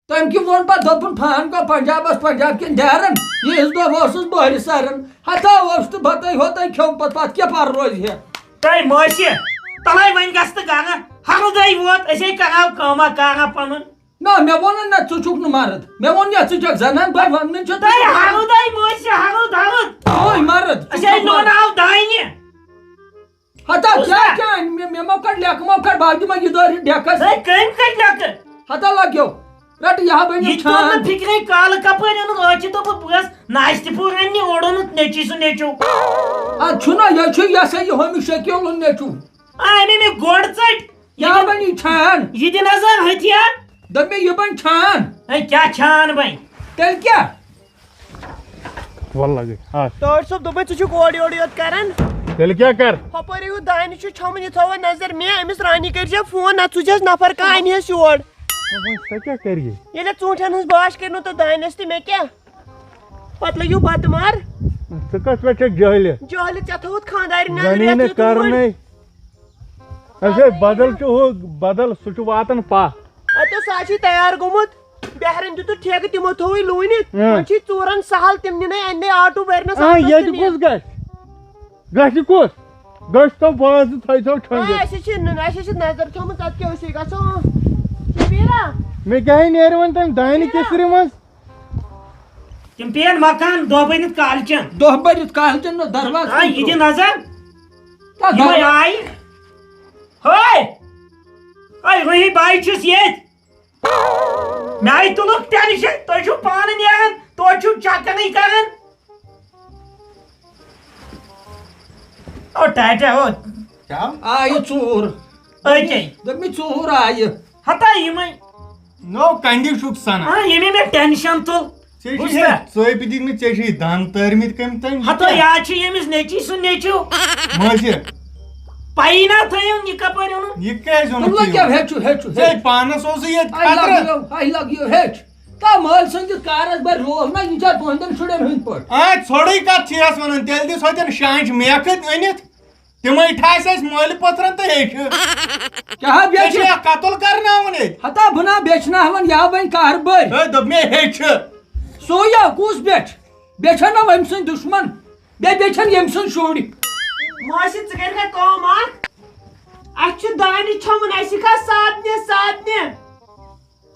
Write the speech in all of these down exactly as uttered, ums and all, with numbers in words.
تٔمۍ کہِ ووٚن پتہٕ، دوٚپُن، فان گوٚو پنجابس، پنجاب کٮ۪ن ڈیرن۔ یہِ عیٖذ دۄہ اوسُس بۄہرِ سرن۔ ہتا اوس تہٕ بتَے ہوتَے کھیوٚو پتہٕ، پتہٕ کیٛاہ پرٕ روزِ ہے؟ تۄہہِ مٲسہِ، تَلَے وۄنۍ گژھ تہٕ گرٕ۔ ہرُدَے ووت، أسے کرہاو کٲما کارا پنُن۔ نہ، مےٚ ووٚن نہ، ژٕ چھُکھ نہٕ مرد۔ مےٚ ووٚن یا، ژٕ چھَکھ زنان، بہٕ وَنہٕ نہٕ ژےٚ، ژٕ تۄہہِ چھُکھ مرد۔ ہرُدَے مٲسہِ، ہرُد، ہرُد۔ اوے مرد، ژٕ أسے چھُکھ مرد۔ لونہٕ ہاو دانہِ۔ ہتا بوٗزتھا؟ کیٛاہ، کیٛاہ اَنہِ مےٚ؟ مےٚ ما کَڑ لیٚکہٕ، ما کَڑ، بہٕ دِمہٕ یہِ دٲرِتھ ڈیکَس۔ ہے، کٔمۍ کَڑِ لیٚکہٕ؟ ہتا لَگیو۔ رَٹہٕ یہِ ہا بَنہِ یہِ تہِ توٚر نہٕ چھان۔ فِکرے، کالہٕ کَپٲرۍ اوٚنُن؟ ٲدۍ چھِ دوٚپُن، بہٕ گژھٕ ناشتہٕ پوٗرٕ اَننہِ، اورٕ اوٚنُتھ نیٚچی سُنٛد نیٚچو۔ اَدٕ چھُنہ، یہِ چھُ یہِ ہسا یہِ ہُمہِ شکیٖلُن نیٚچو۔ آ، أمۍ أمۍ گۄڈٕ ژٔٹۍ۔ یہِ ہا بَنہِ یہِ چھان۔ یہِ دِ نظر ہتھیار۔ دوٚپ مےٚ، یہِ بَنہِ چھان۔ ہے، کیٛاہ چھان بَنہِ؟ تیٚلہِ کیٛاہ؟ وَلہٕ لَگے۔ آ۔ ڈاکٹر صٲب، دوٚپمَے ژٕ چھُکھ اورٕ یورٕ یوت کران۔ تیٚلہِ کیٛاہ کر؟ ہُپٲرۍ ہیوٗ دانہِ چھُ چھۄمبُن، یہِ تھاوَے نظر مےٚ، أمِس رانی کٔرۍزیو فون، نَتہٕ سوٗزہَس نفر کانٛہہ اَنہِ ہَس یور۔ وۄنۍ سۄ کیٛاہ کَرِ یہِ؟ ییٚلہِ ژوٗنٛٹھٮ۪ن ہٕنٛز باش کٔرِو تہٕ دانٮ۪س تہِ مےٚ کیٛاہ؟ پَتہٕ لٔگِو بَتہٕ مار۔ ژٕ کَتھ پٮ۪ٹھ چھَکھ جٲہلہِ؟ جٲہلہِ، ژےٚ تھوٚوُتھ خانٛدارِ نظرِ زَنی یَتھ نہٕ یُتھ وۄنۍ۔ کَرنَے۔ اچھا، بدل چھُ ہُہ، بدل سُہ چھُ واتان پَتھ۔ اَتہِ اوس سُہ آسہِ تیار گوٚمُت، بہرن دیُتُتھ ٹھیکہٕ، تِمو تھووُے لوٗنِتھ۔ اۭں۔ وۄنۍ چھُے ژوٗرَن سہل، تِم نِنَے اَننَے آٹوٗ بٔرنَس اۭں، آٹوٗ ییٚتہِ تہِ نِن۔ کُس گژھِ؟ گژھِ کُس؟ گژھِ تو بازٕ تھٲیزیو آ، چھٔنٛبِتھ۔ اَسہِ چھِ نُن، اَسہِ چھِ نظر تھٲومٕژ، اَتھ کیٛاہ اوس یہِ گژھان؟ شبیٖرا؟ مےٚ کیٛاہ نیرِ وۄنۍ تَمہِ دانہِ شبیٖرا؟ کِسرِ منٛز؟ تِم پیٚن مکان دۄہ بٔنِتھ کالچن۔ دۄہ بٔرِتھ کالچن نہ دروازٕ آ، یہِ دِ نظر۔ تَتھ یِمے دروازٕ۔ آیہِ۔ ہے! ہے، روحی بھائی چھُس ییٚتۍ۔ مےٚ آیہِ تُلُکھ ٹینشن، تُہۍ چھِو پانہٕ نیران، توتہِ چھِو چکرٕے کران۔ او ٹاٹا، او۔ کیٛاہ؟ آیہِ ژوٗر۔ أتے۔ دوٚپمَے ژوٗر آیہِ۔ ہتا یِمے۔ نو کنڈی چھُکھ سنان۔ آ، ییٚمے مےٚ ٹینشن تُل۔ ژےٚ چھُے بوٗزتھا؟ ہے، ژٲپۍ دِتمٕتۍ مےٚ، ژےٚ چھُے دنٛد تٲرمٕتۍ کٔمۍ تام؟ ہتا یہِ کیٛاہ؟ یاد چھُ ییٚمِس نیٚچی سُنٛد نیٚچو۔ مٲسہِ۔ پَیی نا تھٲیِو یہِ کَپٲرۍ اوٚنُن؟ یہِ کیٛازِ اوٚنُتھ تُلہٕ ژےٚ کیٛاہ یورٕ؟ ہیٚچھُو، ہیٚچھُو، ژےٚ ہیٚچھُو۔ پانَس اوسُے ییٚتہِ آے خطرٕ۔ لَگیو، آے لَگیو، ہیٚچھ۔ تا مٲلۍ سٕنٛدِس کارَس بَرِ روب نا، یہِ چھا تُہٕنٛدٮ۪ن شُرٮ۪ن ہٕنٛدۍ پٲٹھۍ؟ آ، ژھوٚرُے کَتھ چھِ یَس وَنان، تیٚلہِ دِ سۄ تٮ۪ن شانٛچہِ میکھٕ أنِتھ۔ تِمے ٹھاسہِ اَسہِ مٲلۍ پٔتھرَن تہٕ ہیٚچھِ۔ کیٛاہ ہا بیٚیہِ ژےٚ چھِ؟ چھُ اَکھ قتل کرناوُن ییٚتہِ۔ ہتا بہٕ نا بیٚچھناوَن، یہِ ہا بَنہِ کاربٲرۍ۔ ہے، دوٚپ مےٚ ہیٚچھِ۔ سُے یا کُس بیٚچھ؟ بیٚیہِ چھَنہ أمۍ سٕنٛدۍ دُشمَن، بیٚیہِ بیٚیہِ چھَنہٕ ییٚمۍ سٕنٛز شُرۍ۔ ماسہِ، ژٕ کَرِکھا کٲم اَکھ؟ اَسہِ چھُ دانہِ چھۄمبُن، اَسہِ یِکھا سادنہِ، سادنہِ؟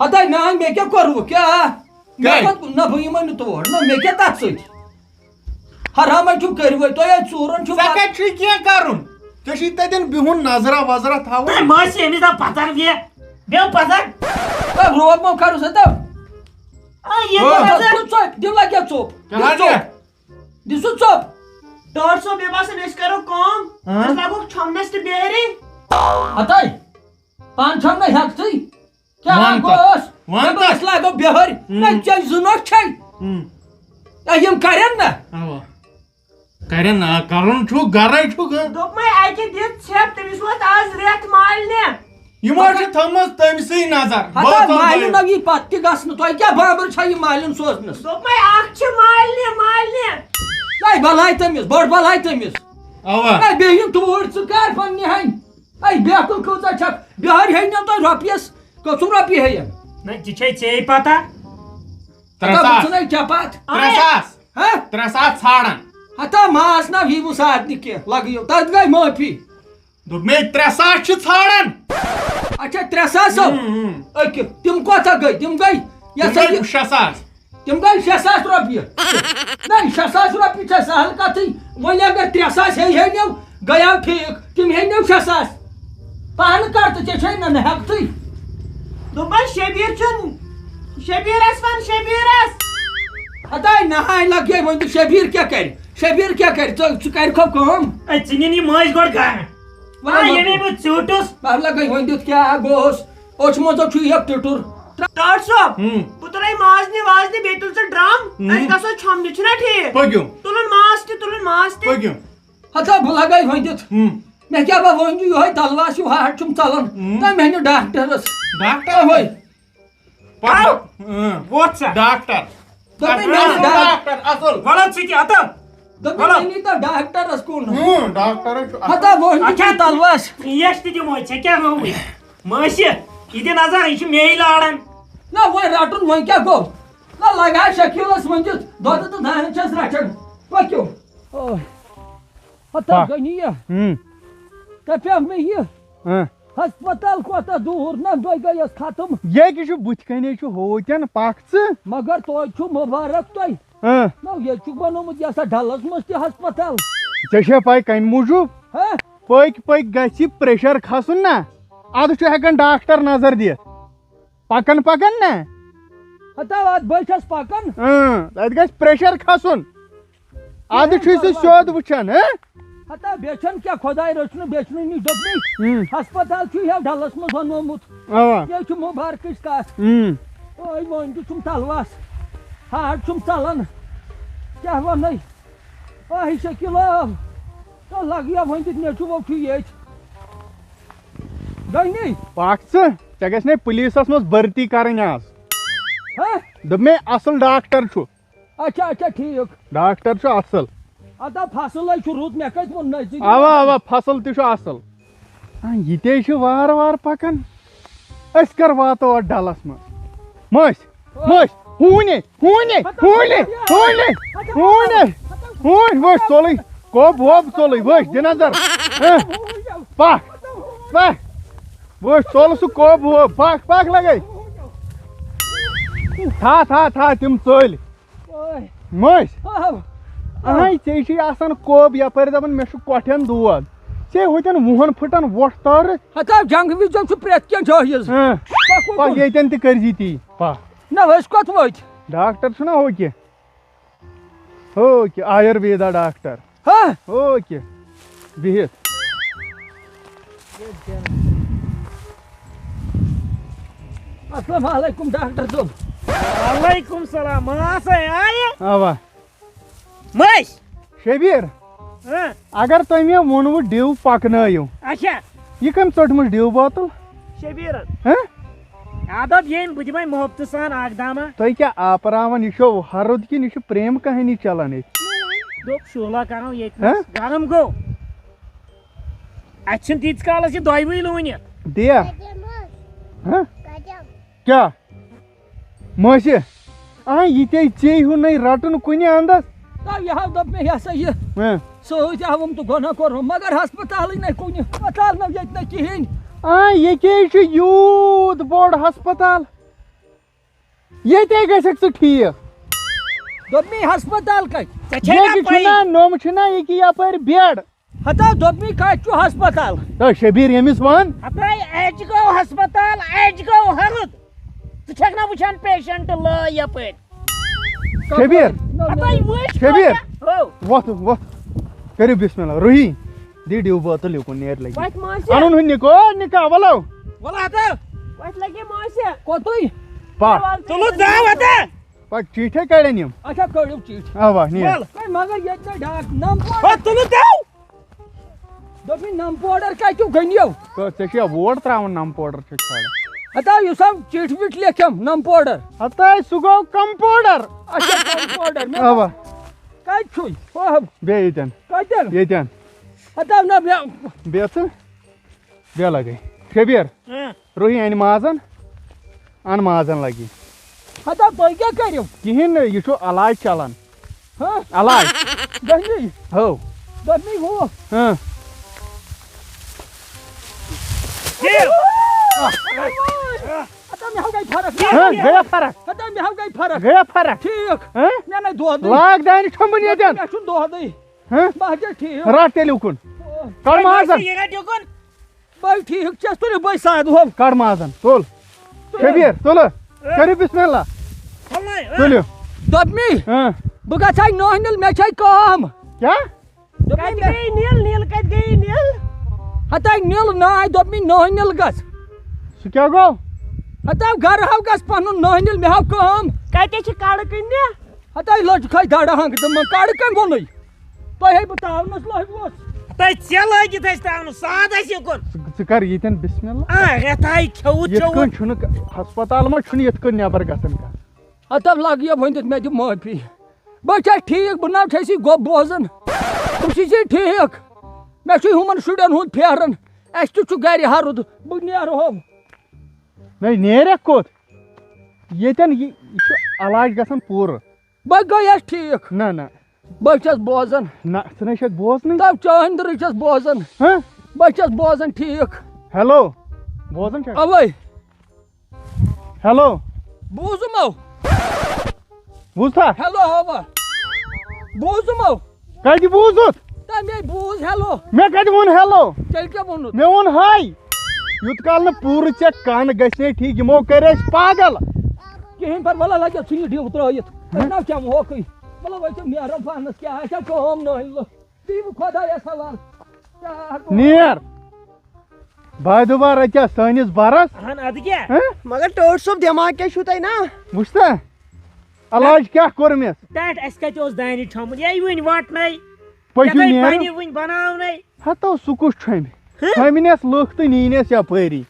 ہتاے نان، مےٚ کیٛاہ کوٚروٕ؟ کیٛاہ؟ مےٚ کیٛازِ؟ کوٚت-، نہ، بہٕ یِمَے نہٕ تور۔ نہ، مےٚ کیٛاہ تَتھ سۭتۍ؟ حرامَے چھُو کٔرِوَے، تۄہہِ ہے ژوٗرَن چھُو ژےٚ پَتہٕ۔ کَتہِ چھُے کینٛہہ کَرُن؟ ژےٚ چھُے تَتٮ۪ن بِہُن، نظرا وظرا تھاوُن۔ تۄہہِ ماسہِ أمِس دَپ پَتھر بیٚہہ، بیٚہہ پَتھر۔ تۄہہِ روب مو کَرُو سا تَو۔ آ، یہِ ہو۔ کیٛاہ تَتھ نظر؟ کُن ژوٚپ، دِو لَگیا ژوٚپ۔ کیٛاہ دِو حظ ژوٚپ۔ یہِ؟ دِ سُہ ژوٚپ۔ ڈاکٹر صٲب، مےٚ باسان أسۍ کَرو کٲم۔ ہاں؟ أسۍ لاگوکھ چھۄمبنَس تہِ بیرِ۔ ہتاے، پانہٕ چھۄمبنَے ہٮ۪کتھٕے۔ کیٛاہ وَن تہٕ۔ گوٚوس؟ وَن مےٚ تہٕ۔ باسہِ لاگو بِہٲرۍ۔ ہُم۔ نہ، ژےٚ زٕ نۄش چھے۔ ہُم۔ اے، یِم کَرن نہ۔ اَوا۔ کَرن نہ، کَرُن چھُ، گَرَے چھُ گَرٕ۔ دوٚپمَے اَکہِ دِژ ژھٮ۪پھ، تٔمِس ووت آز رٮ۪تھ مالنہِ۔ یِمو چھِ تھٲومٕژ تٔمۍ سٕے نظر۔ ہتا بٲژو مالِن دۄیو۔ نہ یی پَتہٕ تہِ گژھنہٕ۔ تۄہہِ کیٛاہ بامبر چھا یہِ مالِن سوزنَس؟ دوٚپمَے اَکھ چھِ مالنہِ، مالنہِ۔ نَے بَلاے تٔمِس، بٔڑ بَلاے تٔمِس۔ اَوا۔ نَے بیٚیہِ یِن توٗرۍ، ژٕ کَر پَننہِ ہَنہِ۔ اے، بیکل کۭژاہ چھکھ؟ بِہٲرۍ ہیٚیہِ نہ تۄہہِ رۄپیَس، کٔژٕم رۄپیہِ ہیٚیَن؟ نہ، تہِ چھے ژےٚ پتہ۔ ترٛےٚ ہتا ساس۔ وٕچھُن ہے ژےٚ پتھ۔ ترٛےٚ ساس۔ ہہ؟ ترٛےٚ ساس ژھانڈان۔ ہتا ماس نہ وی وُس آد نہٕ کینٛہہ، لگیو، تتھ گٔے معٲفی۔ دوٚپ مےٚ، ترٛےٚ ساس چھِ ژھانڈان۔ اچھا، ترٛےٚ ساس ہو؟ اۭں، اۭں۔ أکہِ، تِم کوتاہ گٔے؟ تِم گٔے، یہِ تِم ہسا گٔے یہِ شےٚ ساس۔ تِم گٔے شےٚ ساس رۄپیہِ۔ نہ، شےٚ ساس رۄپیہِ چھےٚ سہل کتھٕے۔ وۄنۍ اگر ترٛےٚ ساس ہے ہے نیو، گٔیاو ٹھیٖک۔ تِم ہے نیو شےٚ ساس۔ پانہٕ کر تہٕ ژےٚ چھے نہ، نہ ہٮ۪کتھٕے۔ دوٚپمَے شبیٖر چھُنہٕ، شبیٖرَس وَن شبیٖرَس۔ ہتاے نہ، آے لگے وۄنۍ تہٕ شبیٖر کیٛاہ کرِ؟ شبیٖر کیٛاہ کرِ؟ ژٕ، ژٕ کرِ کھو کٲم۔ اے، ژٕ نِن یہِ مٔنٛزۍ گۄڈٕ گرٕ۔ وَلہٕ آ، وَلہٕ۔ ییٚمے بہٕ ژیوٗٹُس۔ وَلہٕ لگے وۄنۍ دیُت کیٛاہ گوٚوس؟ اوٚچھ منٛزو چھُ یَکھ ٹُٹُر۔ ڈاکٹر صٲب، ہُم۔ بہٕ تُلے مازنہِ وازنہِ، بیٚیہِ تُل ژٕ ڈرٛم، ہُم۔ أسۍ گژھو چھۄمبنہِ، چھُنہ ٹھیٖک؟ پٔکِو۔ تُلُن ماز تہِ، تُلُن ماز تہِ۔ پٔکِو۔ ہتا بہٕ لگے وۄنۍ دیُت۔ ہُم۔ مےٚ کیٛاہ بہٕ وۄنۍ یِہوٚے دلواس ہیوٗ ہاٹھ چھُم ژلان۔ ہُم۔ تہٕ مےٚ نیوٗ ڈاکٹرس۔ ڈاکٹر؟ اوے۔ پتہٕ، آو۔ اۭں۔ ووت سا۔ ڈاکٹر۔ دوٚپمَے اَصٕل مےٚ ڈاک-، ڈاکٹر، اَصٕل۔ وَلہٕ ژٕ تہِ ہتا۔ دوٚپمَے وَلہٕ۔ مےٚ نیٖتو ڈاکٹرس کُن۔ اۭں، ڈاکٹرس چھُ اَصٕل۔ ہتا وۄنۍ اچھا۔ تہِ تلواس۔ ترٛیش تہِ دِمو، ژےٚ کیٛاہ گوٚوُے؟ مٲسہِ، یہِ دِ نظر، یہِ چھُ مے لاران۔ نہ، وۄنۍ رَٹُن، وۄنۍ کیٛاہ گوٚو؟ نہ، لگاو شکیلس ؤنِتھ، دۄدٕ تہٕ دانہِ چھَس رَٹان۔ پٔکِو۔ اوے۔ ہتا پکھ۔ غنی، ہم۔ ژےٚ پیوٚو مےٚ یہِ۔ ہاں۔ ہسپتال کوتاہ دوٗر؟ نہ، دۄے گٔیَس ختم۔ ییٚکہِ چھُ بُتھِ کَنے چھُ ہوتٮ۪ن، پکھ ژٕ۔ مگر توتہِ چھُ مُبارک تۄہہِ۔ ہاں۔ نہ، ییٚتہِ چھُکھ بنومُت یہِ ہسا ڈلس منٛز تہِ ہسپتال۔ ژےٚ چھےٚ پَے کَمہِ موٗجوٗب؟ ہاں۔ پٔکۍ پٔکۍ گژھِ پریشر کھسُن نا، اَدٕ چھُ ہٮ۪کان ڈاکٹر نظر دِتھ۔ پکان پکان نا۔ ہتا، اتھ بٔے چھَس پکان۔ اۭں، اتھ گژھِ پریشر کھسُن۔ ادٕ چھُے سُہ سیوٚد وٕچھان، ہہ؟ ہتا، بیٚیہِ چھَنہٕ کیٛاہ، خۄداے رٔچھنہٕ، بیٚیہِ چھُنہٕ نِش دوٚپمَے۔ اۭں۔ ہسپتال چھُ یَتھ ڈلس منٛز بنومُت۔ اوا۔ یہِ چھُ مُبارکٕچ کَتھ۔ اۭں۔ اوے، وۄنۍ تہِ چھُم تلواس۔ ہاڈ چھُم ژلان۔ کیٛاہ وَنَے؟ آہی شکیلا، تو لگیا وۄنۍ دیُت نیٚچوٗ وۄنۍ چھُ ییٚتۍ۔ گٔے نی؟ پکھ ژٕ، ژےٚ گژھِ نے پُلیٖسَس منٛز بھرتی کَرٕنۍ آز۔ ہہ؟ دوٚپ مےٚ اَصٕل ڈاکٹر چھُ۔ اچھا، اچھا، ٹھیٖک۔ ڈاکٹر چھُ اَصٕل۔ اَدا فصل ہے چھُ رُت، مےٚ کَتہِ ووٚن نہ ژٕ؟ اَوا، اَوا، فصل تہِ چھُ اَصٕل۔ آ، یہِ تے چھُ وارٕ وارٕ پَکان۔ أسۍ کر واتو اَتھ ڈَلَس منٛز؟ مٔسۍ، مٔسۍ، ہوٗنۍ، ہوٗنۍ، ہوٗنۍ، ہوٗنۍ، ہوٗنۍ، ہوٗنۍ، وٕچھ ژوٚلُے، کوٚب ووٚب ژوٚلُے، وٕچھ، دِ نظر۔ ہہ؟ پَکھ، پَکھ۔ وٕچھ، ژوٚل سُہ کوٚب ووٚب، پَکھ، پَکھ لَگَے۔ تھا، تھا، تھا، تِم ژٔلۍ۔ اوے۔ مٔسۍ۔ آو۔ اہے، ژےٚ چھُے آسان کوٚب یپٲرۍ دپان مےٚ چھُ کۄٹھٮ۪ن دود۔ ژےٚ ہوٚتٮ۪ن وُہن پھٕٹن وۄٹھ تارٕ۔ ہتا جنگ وِزِ چھُ پرٛٮ۪تھ کینٛہہ جٲیِز۔ ہاں۔ پکھ پکھ وۄکُن۔ ییٚتٮ۪ن تہِ کٔرزِ تی۔ پکھ۔ نہ، أسۍ کوٚت وٲتۍ؟ ڈاکٹر چھُنہ ہُہ کہِ۔ ہُہ کہِ آیُرویدا ڈاکٹر۔ ہا؟ ہُہ کہِ۔ بِہِتھ۔ السلام علیکم ڈاکٹر صٲب۔ وعلیکم السلام۔ ماس ہے آیہِ؟ اوا۔ مٔسۍ۔ شبیر، ہاں۔ اگر تۄہہِ مےٚ ووٚنوٕ ڈِو پکنٲیِو، اچھا۔ یہِ کٔمۍ ژٔٹمٕژ ڈِو بوتل؟ شبیرن۔ ہاں؟ عادت ییٚمۍ بہٕ دِمے محبتہٕ سان اکھ دامہ۔ تۄہہِ کیٛاہ آپراوان؟ یہِ چھو ہرُد کِنہٕ یہِ چھُ پریم کہانی چلان ییٚتہِ؟ دوٚپ شُہلا کرو ییٚتہِ ہاں؟ نس۔ گرم گوٚو۔ اَسہِ چھِنہٕ تیٖتِس کالس یہِ دۄیوٕے لوٗنِتھ۔ دِیا؟ ہاں؟ کیٛاہ؟ مٲسہِ، آ، یہِ تے ژے ہیوٗ نَے رَٹُن کُنہِ اَندَس۔ تَو یہِ ہاو دوٚپ مےٚ، یہِ ہسا یہِ ہاں۔ سۭتۍ آوُم تہٕ گۄناہ کوٚرُم، مگر ہسپتالٕے نَے کُنہِ۔ ہسپتال نَے ییٚتہِ نَے کِہیٖنۍ۔ آ، ییٚتے چھُ یوٗت بوٚڑ ہسپتال۔ ییٚتے گژھکھ ژٕ ٹھیٖک۔ دوٚپ مےٚ، ہسپتال کَتہِ؟ ژےٚ چھے نا ییٚتہِ پَیی؟ چھُنہ، نوٚم چھُنہ ییٚکہِ یَپٲرۍ bed۔ ہتا دوٚپمَے کَتہِ چھُ ہسپتال؟ تہٕ شبیر ییٚمِس وَن۔ ہتاے اَسہِ گوٚو ہسپتال، اَسہِ گوٚو ہرُد۔ ژٕ چھَکھ نا وٕچھان patient لٲے یَپٲرۍ؟ شبیر۔ نہ، نہ۔ ہتاے وٕچھ شبیر۔ کۭتیٛاہ۔ ہو۔ وۄتھ، وۄتھ۔ کٔرِو بسم اللہ۔ روحی، دِ ڈِو بوتل یُکُن، نیر لگی۔ وۄتھ ماسہِ۔ اَنُن ہُہ نِکو، نِکا، وَلو۔ وَلہٕ ہتا۔ وۄتھ لگے ماسہِ۔ کوٚتُے؟ پا۔ تُلُتھ زاو ہتا۔ پا چیٖٹھے کَڑٮ۪ن یِم۔ اچھا، کٔڑِو چیٖٹھۍ۔ اَوا، نیر۔ وَل۔ ہے، مگر ییٚتہِ نَے ڈاک-، نَم ہو، تُلُتھ زاو۔ دوٚپمَے، نَم powder کَتیُک گٔنیو؟ تہٕ ژےٚ چھُیا ووٹ ترٛاوُن نَم powder چھُ کھالُن؟ ہتا، یُس ہم چِٹھۍ وِٹھۍ لیکھٮ۪م، نَم powder۔ ہتا، سُہ گوٚو کَم powder۔ اچھا، کَم powder۔ مےٚ اَوا۔ کَتہِ چھُے؟ ہو، ہو۔ بیٚیہِ ییٚتٮ۪ن۔ کَتٮ۪ن؟ ییٚتٮ۪ن۔ ہتا، نہ، مےٚ بیٚیہِ ژٕ؟ بیٚیہِ لَگَے۔ شبیر۔ اۭں۔ روحی اَنہِ مازَن۔ اَن مازَن لَگی۔ ہتا، تُہۍ کیٛاہ کٔرِو؟ کِہیٖنۍ نہٕ، یہِ چھُ علاج چَلان۔ ہاں؟ علاج۔ دٔہمہِ؟ ہو۔ دٔہمہِ ہُہ۔ ہاں۔ ہتا، مےٚ ہاو گٔے فرق۔ ہاں، گٔیا فرق؟ ہتا، مےٚ ہاو گٔے فرق۔ گٔیا فرق؟ ٹھیٖک۔ ہاں؟ مےٚ نَے دودٕے۔ لاگ دانہِ چھۄمبُن ییٚتٮ۪ن۔ مےٚ چھُنہٕ دودٕے۔ ہاں؟ بہٕ ہا چھَس ٹھیٖک۔ رَٹ تیٚلہِ اُکُن۔ کَڑ مازَن۔ یہِ رَٹہِ اُکُن۔ بھائی ٹھیک چھس، تُلِو بھائی سادٕ ہو۔ کڑ مازن، تُل۔ تُلِو۔ شبیر، تُلہٕ۔ کٔرِو بسم اللہ۔ پھۄلنٲے، اۭں۔ تُلِو۔ دوٚپمی، اۭں۔ بہٕ گژھٕ ہا نوہنِل، مےٚ چھے کٲم۔ کیٛاہ؟ دوٚپمی، کتہِ مےٚ گٔیے نیل؟ نیل کتہِ گٔیے نیل؟ ہتاے نیل ناے، دوٚپمی نوہنِل گژھ۔ سُہ کیٛاہ گوٚو؟ ہتاو گرٕ ہاو گژھ پنُن نوہنِل، مےٚ ہاو کٲم۔ کتہِ چھِ کڑٕ کٕننہِ؟ ہتاے لٔج کھے دڑٕ ہنٛگ تہٕ مہ کڑٕ کٔمۍ ووٚنُے؟ تۄہے بہٕ تاونس لٲگوس۔ تۄہہِ ژےٚ لٲگِتھ اَسہِ تاونہٕ، ساد اَسہِ یہِ کوٚر۔ ژٕ، ژٕ کر ییٚتٮ۪ن بسم اللہ۔ آ، رٮ۪تھاے کھیوٚوُ یِتھ چیوٚوُ۔ کٔنۍ چھُنہٕ ک-، ہسپتال منٛز چھُنہٕ یِتھ کٔنۍ نٮ۪بر گژھان کانٛہہ۔ ہتو لگہِ یہِ ؤنِتھ، مےٚ دِ معٲفی۔ بہٕ چھَس ٹھیٖک، بہٕ نہ چھَس یہِ گۄب بوزان۔ بہٕ چھُس یہِ ٹھیٖک۔ مےٚ چھُ ہُمن شُرٮ۪ن ہُنٛد پھیران۔ اَسہِ تہِ چھُ گرِ ہرُد۔ بہٕ نیرٕ ہو۔ نَے، نیرکھ کوٚت؟ ییٚتٮ۪ن یہِ یہِ چھُ علاج گژھان پوٗرٕ۔ بہٕ گٔیَس ٹھیٖک۔ نہ نہ۔ بہٕ چھَس بوزان۔ نہ، ژٕ نَے چھَکھ بوزنٕے۔ تَو چٲنۍ دٕرٕے چھَس بوزان۔ ہہ؟ بہٕ چھَس بوزان ٹھیٖک۔ ہیلو، بوزان چھَکھ؟ اَوَے۔ ہیلو۔ بوٗزُم او۔ بوٗزتھا؟ ہیلو، اَوا۔ بوٗزُم او۔ کَتہِ بوٗزُتھ؟ تَمے بوٗز ہیلو۔ مےٚ کَتہِ ووٚن ہیلو؟ تیٚلہِ کیٛاہ ووٚنُتھ؟ مےٚ ووٚن ہاے۔ یوٗت کال نہٕ پوٗرٕ ژےٚ کَن گژھِ نے ٹھیٖک، یِمو کَرِ اَسہِ پاگل۔ کِہیٖنۍ پَرواے، وَلہٕ لَگہِ ژھٕنہِ ڈِو ترٛٲیِتھ۔ ہہ؟ أسۍ نا کھٮ۪مہوکھٕے۔ وَلہٕ وۄنۍ چھِ نیرو پانَس کیٛاہ آسہِ کٲم نٲنۍ لُکھ۔ بِہِو خۄدایَس حوال۔ کیٛاہ ہٮ۪کو؟ نیر۔ بادُبار اَتہِ سٲنِس بَرَس۔ اَہَن، اَدٕ کیٛاہ؟ ہہ؟ مگر ٹٲٹھ صٲب، دٮ۪ماغ کیٛاہ چھُو تۄہہِ نا؟ وٕچھ تہ، علاج کیٛاہ کوٚر مےٚ؟ ٹاٹھ، اَسہِ کَتہِ اوس دانہِ چھۄمبُن؟ یے وٕنہِ وَٹنَے۔ پٔکِو یَتھ ہے نیر۔ بَنہِ وٕنہِ بَناونَے۔ ہَتو، سُہ کُس چھۄمبہِ؟ ہہ؟ چھۄمبنٮ۪س لُکھ تہٕ نِنٮ۪س یَپٲری۔